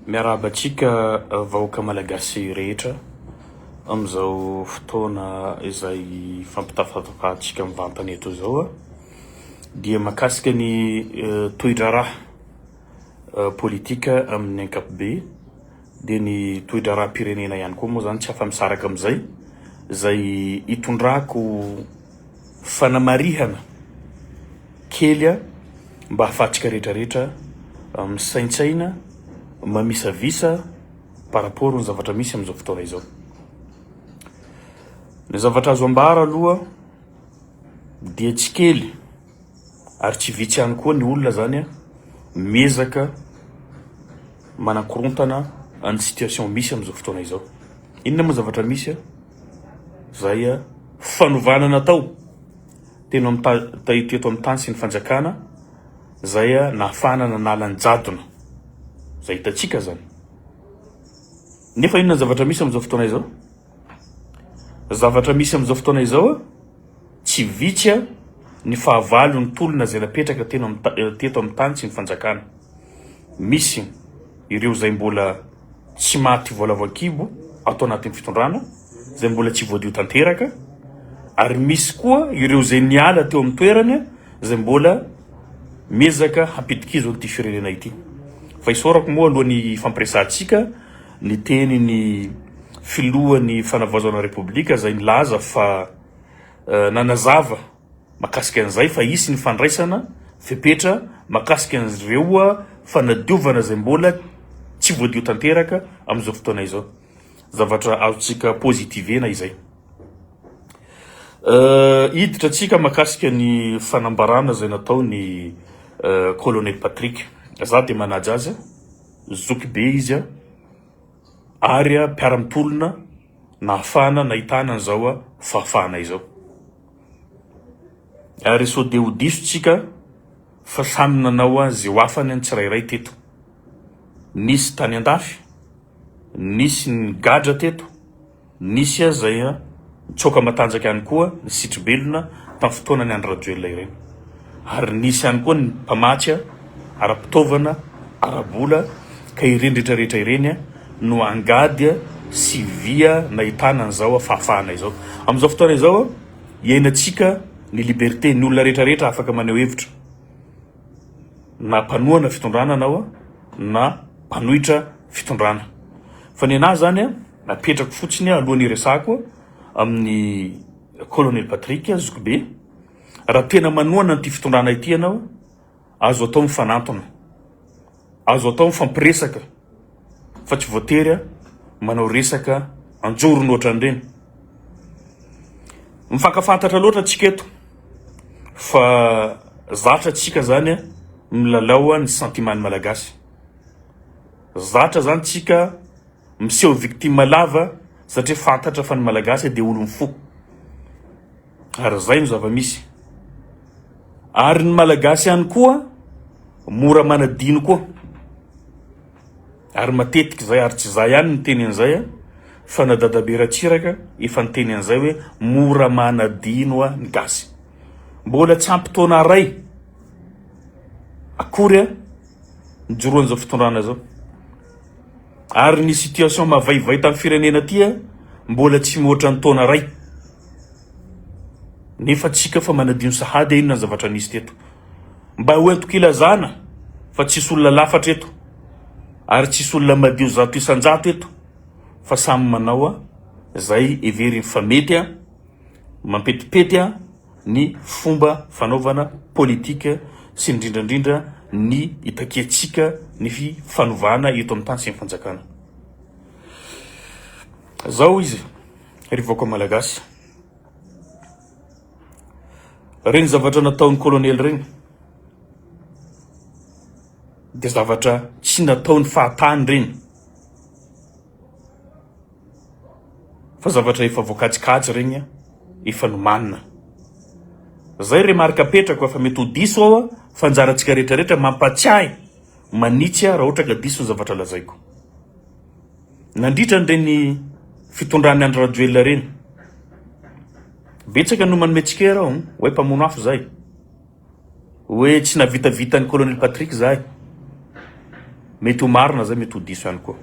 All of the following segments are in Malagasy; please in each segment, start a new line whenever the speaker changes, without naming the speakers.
Miarahaba antsika vahoaka Malagasy rehetra amin'izao fotoana izay ifampitafatafahantsika mivantana eto izao dia mahakasika ny toe-draharaha politika amin'ny ankapobe dia ny toe-draharaham-pirenena ihany koa moa zany tsy afa-misaraka amin'izay izay itondrako fanamarihana kely mba ahafahantsika rehetra rehetra misaintsaina, mamisavisa par rapport ny zavatra misy amin'izao fotoana izao. Ny zavatra azo ambara aloha dia tsy kely ary tsy vitsy ihany koa ny olona zany miezaka manakorontana ny situation misy amin'izao fotoana izao. Inona moa zavatra misy? Zay fanovana natao teno amin'ny teto amin'ny tany sy ny fanjakana zay nahafahana nanala ny jadona zay hitantsika zany. Nefa inona ny zavatra misy amin'izao fotoana izao? Zavatra misy amin'izao fotoana izao tsy vitsy ny fahavalo ny tolona izay napetraka teno amin'ny teto amin'ny tany sy ny fanjakana. Misy ireo izay mbola tsy maty voalavo an-kibo ato anatin'ny fitondrana, izay mbola tsy voadio tanteraka, ary misy koa ireo izay niala teo amin'ny toerany izay mbola miezaka hampidi-kizo an'ity firenena ity. Fa isaorako moa alohan'ny hifampiresahantsika ny tenin'ny filohan'ny fanavaozana Repoblika izay nilaza fa nanazava Makasika an'izay fa hisy ny fandraisana fepetra makasika an'ireo fanadiovana izay mbola tsy voadio tanteraka amin'izao fotoana izao. Zavatra azontsika positivena izay. Hiditra antsika makasika ny fanambarana izay nataon'i Colonel Patrick. Za dia manaja azy, zoky be izy ary mpiara-mitolona nahafahana nahitana an'izao fahafahana izao. Ary sao dia ho diso tsika fa samy nanao ze ho afany ny tsirairay teto. Nisy tany andafy, nisy nigadra teto, nisy zay nitsoaka matanjaka ihany koa nisitri-belona tamin'ny fotoanan'i Andry Rajoelina ireny. Ary nisy ihany koa ny mpamatsy ara-pitaovana, ara-bola ka ireny rehetra rehetra ireny no angady sy vy nahitana an'izao fahafahana izao. Amin'izao fotoana izao, iainantsika ny liberté, ny olona rehetra rehetra afaka maneho hevitra, na mpanohana fitondrana anao na mpanohitra fitondrana. Fa ny anahy zany, napetrako fotsiny alohan'ny hiresahako amin'ny Colonel Patrick zokibe, raha tena manohana an'ity fitondrana ity ianao, azo atao mifanantona. Azo atao mifampiresaka fa tsy voatery manao resaka anjorony ohatran'ireny. Mifankafantatra loatra tsika eto fa zatra tsika zany milalao ny sentiment ny Malagasy. Zatra zany tsika miseho victime lava satria fantatra fa ny Malagasy dia olon'ny fo. Ary zay no zava-misy. Ary ny Malagasy ihany koa mora manadino koa. Ary matetika izay, ary tsy za ihany niteny an'izay fa na Dadabe Ratsiraka efa niteny an'izay hoe mora manadino ny gasy. Mbola tsy ampy taona ray akory nijoroan'izao fitondrana izao. Ary ny situation mavaivay tamin'ny firenena aty mbola tsy mihoatra ny taona ray. Nefa tsika fa manadino sahady inona ny zavatra nisy teto. Mba ho entiko ilazana fa tsisy olona lafatra eto ary tsisy olona madio 100% eto fa samy manao zay heveriny fa mety mampetipety ny fomba fanaovana politique sy indrindra indrindra ny itakiantsika ny fanovana eto amin'ny tany sy ny fanjakana. Zao izy ry vahoaka malagasy. Reny zavatra nataon'ny colonel reny dia zavatra tsy nataony fahatany reny fa zavatra efa voakajikajy reny efa nomanina. Zay remarque apetrako fa mety ho diso aho fa anjarantsika rehetra rehetra mampatsiahy manitsy raha ohatra ka diso ny zavatra lazaiko. Nandritra an'ireny fitondran'i Andry Rajoelina ireny, betsaka no manome tsikera aho hoe mpamono afo izahay, hoe tsy nahavitavita an'i Colonel Patrick izahay. Mety ho marina zay, mety ho diso ihany koa.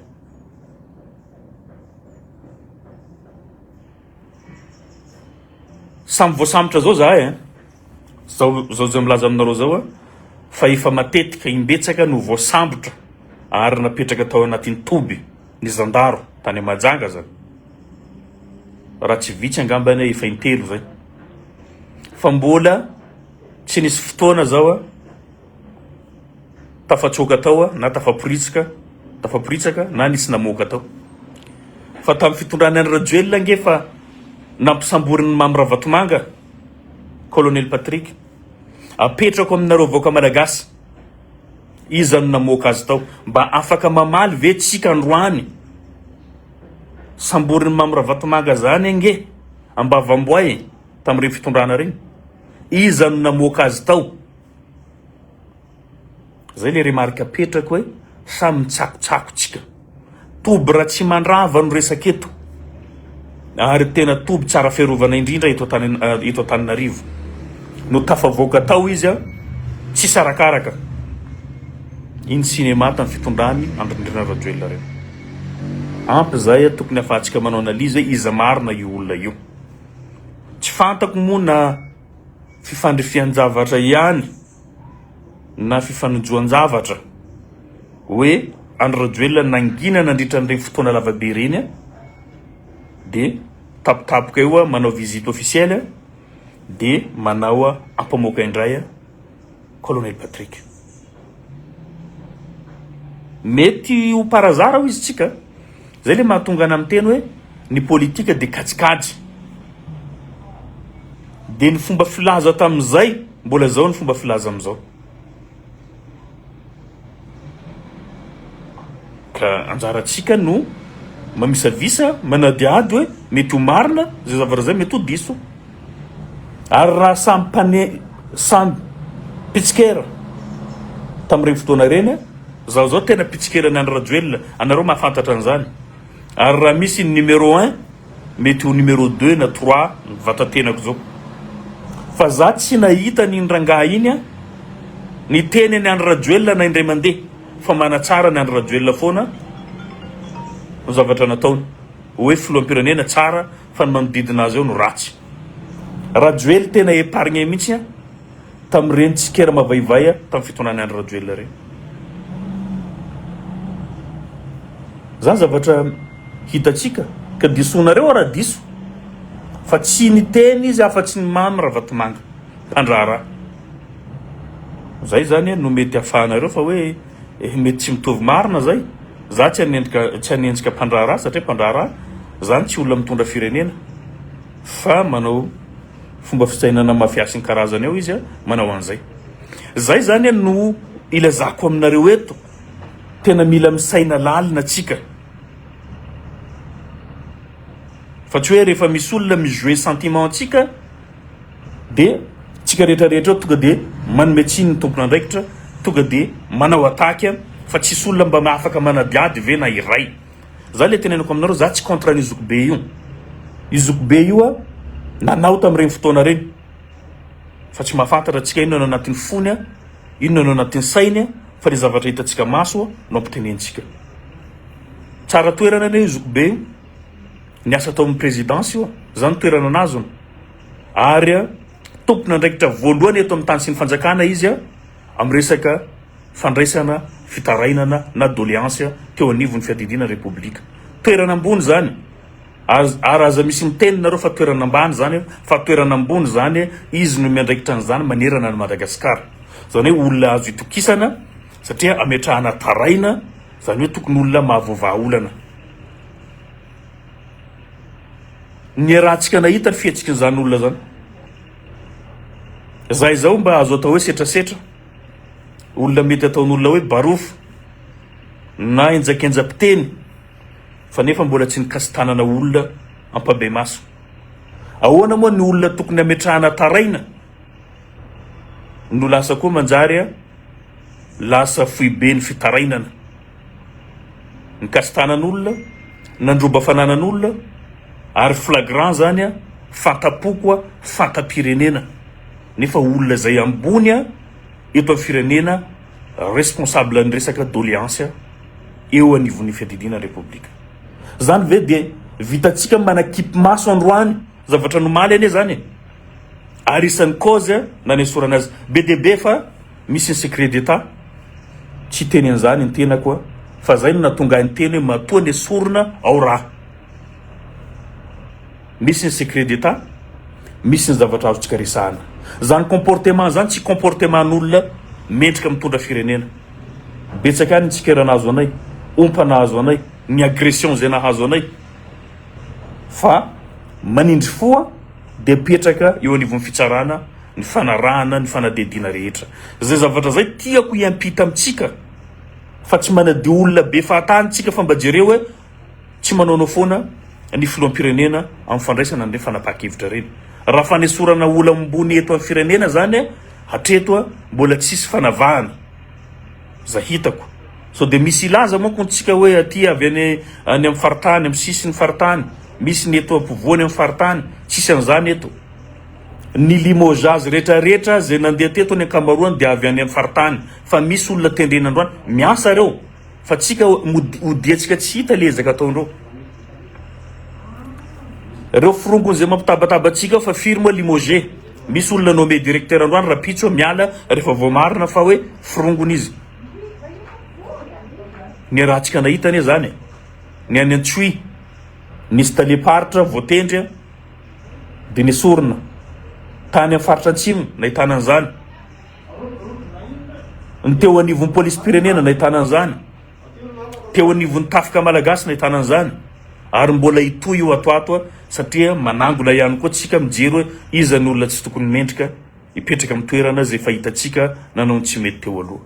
Samy voasambotra zao zahay a. Zao zao zay milaza aminareo zao a fa efa matetika imbetsaka no voasambotra ary napetraka tao anatin'ny toby ny zandaro tany Mahajanga zany. Raha tsy vitsy angambany efa intelo zay. Fa mbola tsy nisy fotoana zao a tafatsoaka tao na tafaporitsika tafaporitsaka na nisy namoaka tao. Fa tamin'ny fitondran'i Andry Rajoelina ange fa nampisamborin'i Mamy Ravatomanga Colonel Patrick. Apetrako aminareo vahoaka Malagasy, iza no namoaka azy tao? Mba afaka mamaly ve tsika androany? Samborin'i Mamy Ravatomanga zany ange ambavamboay tamin'ireny fitondrana ireny. Iza no namoaka azy tao? Zay le remarque apetrako hoe samy mitsakotsako tsika. Toby Ratsimandrava no resaka eto. Ary tena toby tsara fiarovana indrindra eto Antany eto Antananarivo. No tafavoaka tao izy a, tsisy arakaraka. Iny cinéma tamin'ny fitondrany Andry Nirina Rajoelina reo. Ampy zay a, tokony afahantsika manao analyse hoe iza marina io olona io. Tsy fantako moa na fifandrifian-javatra ihany na fifanojoan-javatra hoe Andry Rajoelina nangina nandritra an'ireny fotoana lavabe ireny dia tampotampoka eo manao visite officielle dia manao ampamoaka indray Colonel Patrick. Mety ho par hasard hoy izy tsika. Zay le mahatonga ana miteny hoe ny politika dia kajikajy. Dia ny fomba filaza tamin'izay mbola zao ny fomba filaza amin'izao. Ka anjarantsika no mamisavisa, manadihady hoe mety ho marina izay zavatra izay, mety ho diso. Ary raha samy mpane, samy mpitsikera tamin'ireny fotoana ireny, zaho zao tena mpitsikera an'i Andry Rajoelina, anareo mahafantatra an'izany. Ary raha misy ny numéro un, mety ho numéro deux na trois ny vatatenako zao. Fa za tsy nahita an'iny rangahy iny niteny an'i Andry Rajoelina na indray mandeha, fa manatsara an'i Andry Rajoelina foana ny zavatra nataony. Hoe filoham-pirenena tsara fa ny manodidina azy eo no ratsy. Rajoely tena épargné mihitsy an, tamin'ireny tsikera mavaivay tamin'ny fitondran'i Andry Rajoelina ireny. Zany zavatra hitantsika ka disoanareo raha diso fa tsy niteny izy afa-tsy ny Mamy Ravatomanga mpandraharaha. Zay zany no mety afahanareo fa hoe eh, mety tsy mitovy marina zay. Za tsy hanendrika tsy hanenjika mpandraharaha satria mpandraharaha zany tsy olona mitondra firenena fa manao fomba fisainana mafia sy ny karazany ao izy manao an'izay. Zay zany no ilazako aminareo eto, tena mila misaina lalina tsika. Fa tsy hoe rehefa misy olona mi-jouer sentiment antsika dia tsika rehetra rehetra eo tonga dia manome tsiny ny tompon'andraikitra, tonga dia manao attaque fa tsisy olona mba afaka manadihady ve na iray. Za le teneniko aminareo, za tsy contre an'io zokibe io. Io zokibe io a nanao tamin'ireny fotoana ireny fa tsy mahafantatra antsika inona no anatin'ny fony a, inona no anatin'ny sainy a, fa le zavatra hitantsika maso no ampitenentsika. Tsara toerana anie io zokibe io, niasa tao amin'ny présidence io a, zany toerana nazony. Ary tompon'andraikitra voalohany eto amin'ny tany sy ny fanjakana izy amin'ny resaka fandraisana fitarainana na doléance teo anivon'ny fiadidiana Repoblika. Toerana ambony izany, ary aza misy miteny nareo fa toerana ambany izany fa toerana ambony izany, izy no miandraikitra an'izany manerana an'i Madagasikara. Izany hoe olona azo itokisana satria ametrahana taraina, izany hoe tokony olona mahavoavaha olana. Niarahantsika nahita ny fihetsikin'izany olona izany. Za izao mba azo atao hoe setrasetra, olona mety ataon'olona hoe barofo na henjakenjam-piteny fa nefa mbola tsy nikasi-tanana olona ampabemaso. Ahoana moa ny olona tokony hametrahana taraina no lasa koa manjary lasa foiben'ny fitarainana? Nikasi-tanan'olona, nandroba fananan'olona ary flagrant zany a, fanta-poko a, fanta-pirenena nefa olona izay ambony a eto amin'ny firenena responsable ny resaka doléance a. eo anivon'ny fiadidiana ny Repoblika. Zany ve dia vitantsika manakipy maso androany zavatra nomaly anie zany e! Ary isan'ny cause nanesorana azy be dia be fa misy ny secret d'Etat, tsy hiteny an'izany ny tenako a, fa zay no nahatonga ahy niteny hoe matoa nesorina ao raha. Misy ny secret d'Etat, misy ny zavatra azontsika resahana. Zany comportement zany tsy comportement n'olona mendrika mitondra firenena. Betsaka ihany ny tsikera nahazo anay, ompa nahazo anay, ny agression zay nahazo anay. Fa manindry fo dia apetraka eo anivon'ny fitsarana ny fanarahana ny fanadihadiana rehetra. Zay zavatra zay tiako hiampita amintsika fa tsy manadio olona be fahatany tsika fa mba jereo hoe Tsy manaonao foana ny filoham-pirenena amin'ny fandraisana an'ireny fanapahan-kevitra ireny. Raha fanesorana olona ambony eto amin'ny firenena izany hatreto mbola tsisy fanavahana izay hitako. Sao dia misy hilaza manko antsika hoe aty avy any any amin'ny faritany, amin'ny sisin'ny faritany, misy ny eto ampovoany amin'ny faritany, tsisy an'izany eto. Ny limogeage rehetrarehetra izay nandeha teto ny ankamaroany dia avy any amin'ny faritany fa misy olona tendrena androany miasa ireo. Fa tsika odiantsika tsy hita le ezaka ataondreo. Reo forongony zay mampitabataba antsika ao fa firy moa limogé. Misy olona nommé directeur androany rapitso miala rehefa voamarina fa hoe forongony izy. Niarahantsika nahita anie zany e. Ny any Antsohihy nisy talem-paritra voatendry dia nesorina. Tany amin'ny faritra Antsimo nahitana an'izany. Ny teo anivon'ny polisim-pirenena nahitana an'izany, teo anivon'ny tafika malagasy nahitana an'izany ary mbola hitohy io ato ato satria manangona ihany koa tsika mijery hoe iza ny olona tsy tokony mendrika hipetraka amin'ny toerana izay efa hitantsika nanao ny tsy mety teo aloha.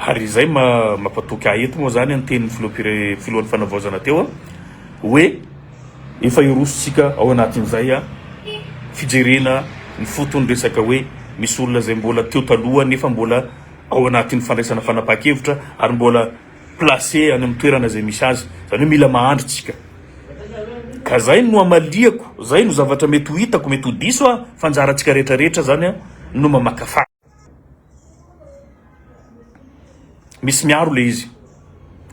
Ary izay mampatoky ahy eto moa izany ny tenin'ny filoham-pire filohan'ny fanavaozana teo hoe efa hirosontsika ao anatin'izay fijerena ny fotony resaka hoe misy olona izay mbola teo taloha nefa mbola ao anatin'ny fandraisana fanapahan-kevitra ary mbola placé any amin'ny toerana izay misy azy. Izany hoe mila mahandry tsika. Ka zay no amaliako, zay no zavatra mety ho hitako, mety ho diso aho fa anjarantsika rehetra rehetra zany no mamakafaka. Misy miaro le izy.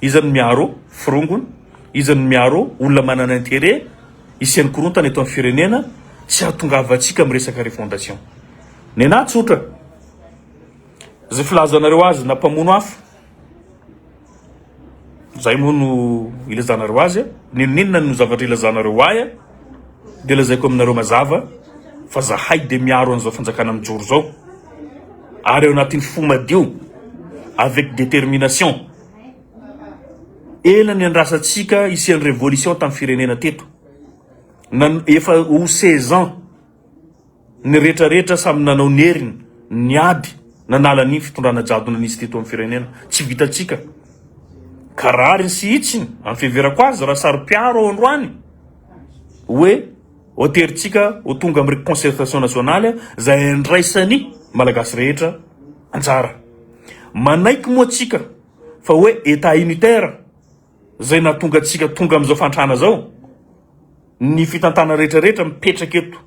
Iza no miaro forongony? Iza no miaro olona manana intérêt hisian'ny korontana eto amin'ny firenena tsy hahatongavantsika amin'ny resaka refondation? Nenà tsotra. Zay filazanareo azy na mpamono afo. Zay moa no ilazanareo azy a. N'inon'inona no zavatra ilazanareo ahy a, dia lazaiko aminareo mazava fa zahay dia miaro an'izao fanjakana mijoro izao ary ao anatin'ny fo madio avec détermination. Ela niandrasantsika hisian'ny révolution tamin'ny firenena teto. Nan- efa ho 16 ans. Ny rehetra rehetra samy nanao ny heriny, niady, nanala ny fitondrana jadona nisy teto amin'ny firenena. Tsy vitantsika. Ka rariny sy hitsiny, amin'ny fiheverako azy, raha saro-piaro aho androany, hoe hoterintsika ho tonga amin'ny concertation nationale izay andraisan'ny Malagasy rehetra anjara. Manaiky moa tsika fa hoe Etat unitaire izay nahatonga antsika tonga amin'izao fahantrana izao, ny fitantana rehetra rehetra mipetraka eto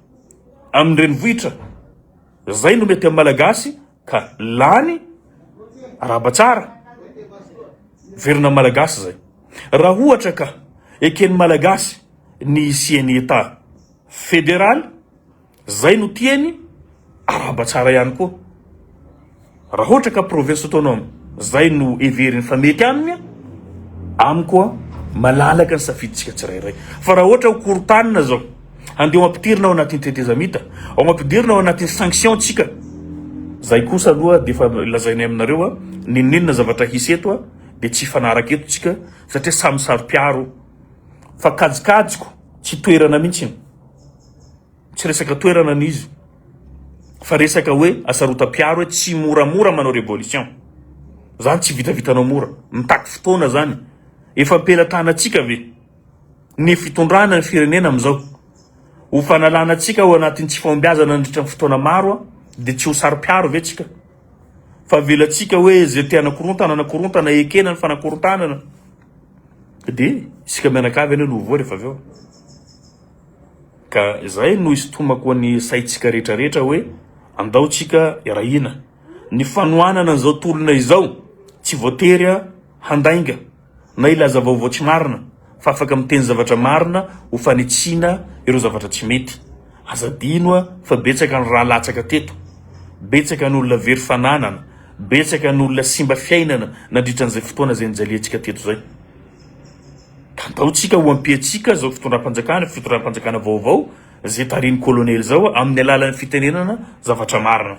amin'ny renivohitra, zay no mety amin'ny Malagasy ka lany arahaba tsara, verina amin'ny Malagasy zay. Raha ohatra ka eken'ny Malagasy ny hisian'ny Etat federaly, Zay no tiany, arahaba tsara ihany koa. Raha ohatra ka province autonome, zay no heveriny fa mety aminy, amiko a, malalaka ny safidintsika tsirairay. Fa raha ohatra ho korontanina zao, handeha ho ampidirina ao anatin'ny tetezamita, ao ampidirina ao anatin'ny sanction tsika, zay kosa aloha dia efa lazainay aminareo a, n'inon'inona zavatra hisy eto a, dia tsy hifanaraka eto tsika satria samy saro-piaro. Fa kajikajiko tsy toerana mihitsy. Tsy resaka toerana ny izy fa resaka hoe asarotam-piaro hoe tsy moramora manao révolution. Zany tsy vitavitanao mora. Mitaky fotoana zany. Efa am-pelatanantsika ve ny fitondrana ny firenena amin'izao? Ho fanalana antsika ao anatin'ny tsy fahombiazana nandritra ny fotoana maro dia tsy ho saro-piaro ve tsika? Fa avelantsika hoe izay te hanakorontana hanakorontana, ekena ny fanakorontanana dia isika mianakavy anie no ho voa rehefa avy eo. Ka izay no isintomako ny saintsika rehetra rehetra hoe andao tsika hiarahina. Ny fanohanana an'izao tolona izao tsy voatery. handainga na hilaza vaovao tsy marina fa afaka miteny zavatra marina ho fanitsiana ireo zavatra tsy mety. Aza adino fa betsaka ny rà latsaka teto, betsaka ny olona very fananana, betsaka ny olona simba fiainana nandritra an'izay fotoana izay nijaliantsika teto izay. Ka ndao tsika ho ampiantsika izao fitondram-panjakana, fitondram-panjakana vaovao izay tarihin'ny kolonely izao amin'ny alalan'ny fitenenana zavatra marina.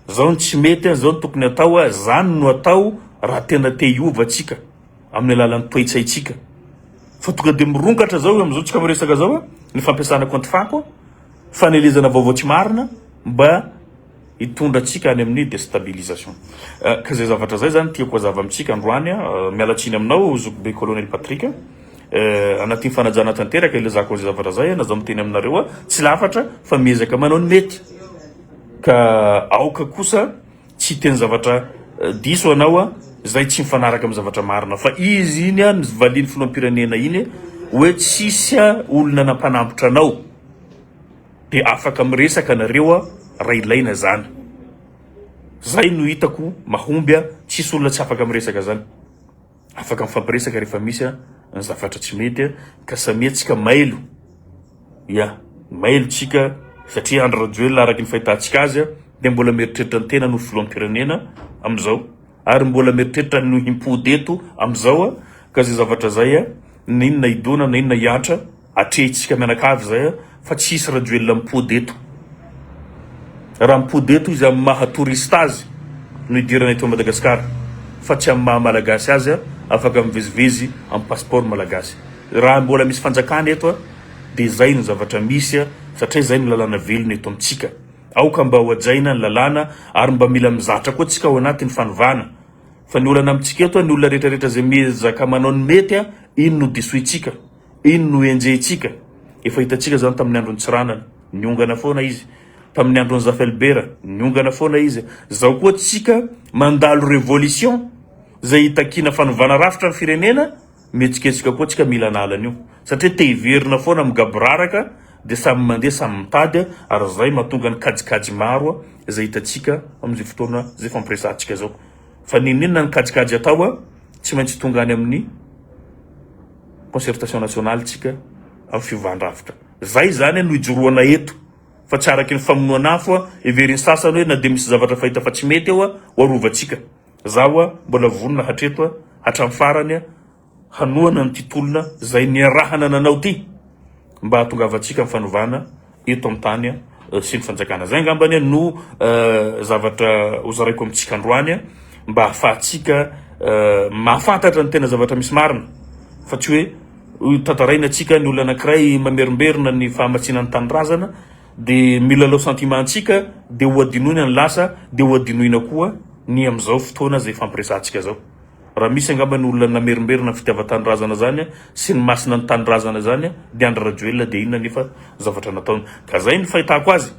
Zao no tsy mety a, zao no tokony atao a, zany no atao raha tena te hiova tsika amin'ny alalan'ny toe-tsaintsika. Fa tonga dia mirongatra zao amin'izao tsika miresaka zao a, ny fampiasana kaonty fako a, fanelezana vaovao tsy marina mba hitondra antsika any amin'ny destabilisation. Ka zay zavatra zay zany tiako hazava amintsika androany a, miala tsiny aminao zokibe colonel Patrick a, anatin'ny fanajana tanteraka ilazako an'izay zavatra zay a, na zaho miteny aminareo a, tsy lafatra fa miezaka manao ny mety. Ka aoka kosa tsy hiteny zavatra diso anao izay tsy mifanaraka amin'ny zavatra marina fa izy iny an valian'ny filoham-pirenena iny hoe tsisy olona nampanambotra anao dia afaka miresaka nareo raha ilaina zany. Zay no hitako mahomby tsisy olona tsy afaka miresaka zany. Afaka mifampiresaka rehefa misy ny zavatra tsy mety ka samia tsika mailo. Ya, mailo tsika satria Andry Rajoelina araka ny fahitantsika azy dia mbola mieritreritra ny tenany ho filoham-pirenena amin'izao ary mbola mieritreritra ny himpody eto amin'izao ka izay zavatra izay na inona hidona na inona hiantra atrehintsika mianakavy izay fa tsy hisy Rajoelina mipody eto. Raha mipody eto izy amin'ny maha touriste azy no hidirana eto Madagasikara fa tsy amin'ny maha Malagasy azy afaka mivezivezy amin'ny passeport Malagasy. Raha mbola misy fanjakana eto dia izay no zavatra misy satria izay no lalàna velona eto amintsika. Aoka mba ho hajaina ny lalàna ary mba mila mizatra koa tsika ao anatin'ny fanovana. Fa ny olana amintsika eto ny olona rehetra rehetra izay miezaka manao ny mety iny no disointsika, iny no enjehintsika. Efa hitantsika izany tamin'ny andron'i Tsiranana, niongana foana izy. Tamin'ny andron'i Zafy Albert, niongana foana izy. Izao koa tsika mandalo révolution izay hitakiana fanovana rafitra ny firenena, Mihetsiketsika koa tsika mila anala an'io satria te hiverina foana amin'ny gaboraraka dia samy mandeha samy mitady ary zay mahatonga ny kajikajy maro izay hitantsika amin'izay fotoana izay fampiresahantsika zao fa n'inon'inona ny kajikajy atao tsy maintsy tonga any amin'ny concertation nationale tsika amin'ny fiovan-drafitra zay zany no ijoroana eto fa tsy araky ny famonoan'afo heverin'ny sasany hoe na dia misy zavatra fahita fa tsy mety eo ho arovantsika. Zaho mbola vonona hatreto hatramin'ny farany hanohana an'ity tolona izay niarahana nanao ity mba hahatongavantsika amin'ny fanovana eto amin'ny tany sy ny fanjakana. Izay angambany no zavatra hozaraiko amintsika androany mba hahafahantsika mahafantatra ny tena zavatra misy marina fa tsy hoe tantaraina antsika ny olona anankiray mamerimberina ny fahamatsiana ny tanindrazana Dia milalao sentiment antsika dia ho adinoina ny lasa dia ho adinoina koa ny amin'izao fotoana izay ifampiresahantsika izao. Raha misy angamba ny olona namerimberina ny fitiavan-tanindrazana izany sy ny masina ny tanindrazana izany dia Andry Rajoelina dia inona anefa ny zavatra nataony. Ka izay ny fahitako azy.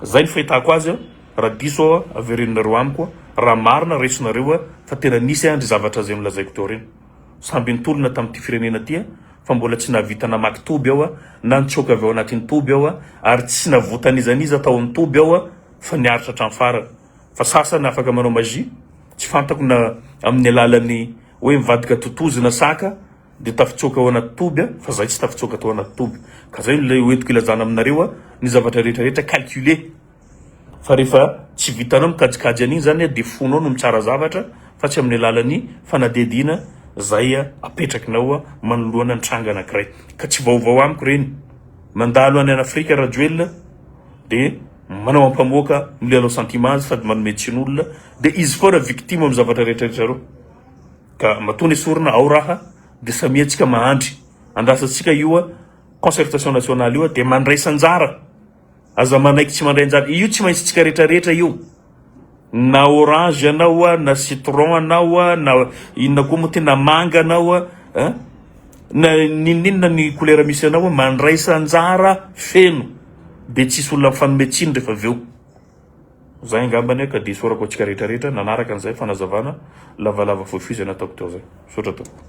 Izay ny fahitako azy raha diso aho averenonareo amiko, raha marina raisonareo fa tena nisy andry zavatra izay nolazaiko teo ireny. Samby nitolona tamin'ity firenena ity fa mbola tsy nahavita namaky toby aho na nitsoaka avy ao anatin'ny toby aho ary tsy navotan'iza n'iza tao amin'ny toby aho fa niaritra hatramin'ny farany. Fa sasany afaka manao magie, tsy fantako na amin'ny alalan'ny hoe mivadika totozy na saka dia tafitsoaka ao anaty toby fa zahay tsy tafitsoaka tao anaty toby. Ka zay no ilay hoentiko ilazana aminareo ny zavatra rehetra rehetra calculer. Fa rehefa tsy vitanao mikajikajy an'iny zany dia fonao no mitsara zavatra fa tsy amin'ny alalan'ny fanadihadiana zay apetrakinao manoloana ny tranga anankiray. Ka tsy vaovao amiko ireny. Mandalo any an'Afrika Rajoelina dia manao ampamoaka, milalao sentiment azy sady manome tsiny olona dia izy foana victime amin'ny zavatra rehetra rehetra reo. Ka matoa nesorina ao raha dia samia tsika mahandry. Andrasantsika io concertation nationale io dia mandraisa anjara. Aza manaiky tsy mandray anjara. Io tsy maintsy tsika rehetra rehetra io. Na orange anao a, na citron anao a, na inona koa moa ty, na manga anao a, eh? Na n'inon'inona ny couleur misy anao a, mandraisa anjara feno. Dia tsisy olona mifanome tsiny rehefa avy eo. Zay angambany ka dia isaorako antsika rehetra rehetra nanaraka an'izay fanazavana lavalava fohifohy izay nataoko teo zay. Misaotra tompoko.